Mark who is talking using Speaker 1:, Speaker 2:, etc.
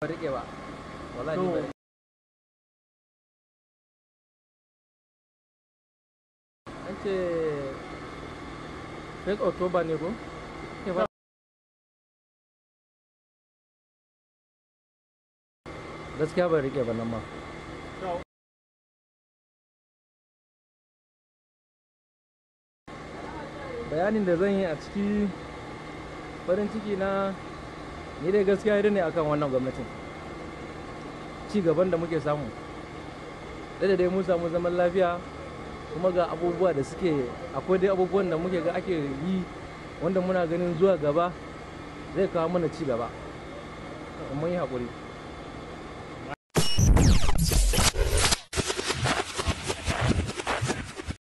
Speaker 1: Rike ba. Wallahi ni ban. An ce 1 October ne ko? Gaskiya ban rike ba nan ma. Bayanin da zan yi a ciki, farin ciki na ni dai gaskiya ne akan wannan gwamnatin. Ci gaban da muke samu. Da dai mun samu zaman lafiya, kuma ga abubuwa da suke akwai dai abubuwan da muke ga ake yi wanda muna ganin zuwa gaba zai kawo mana ci gaba. Mun yi haƙuri.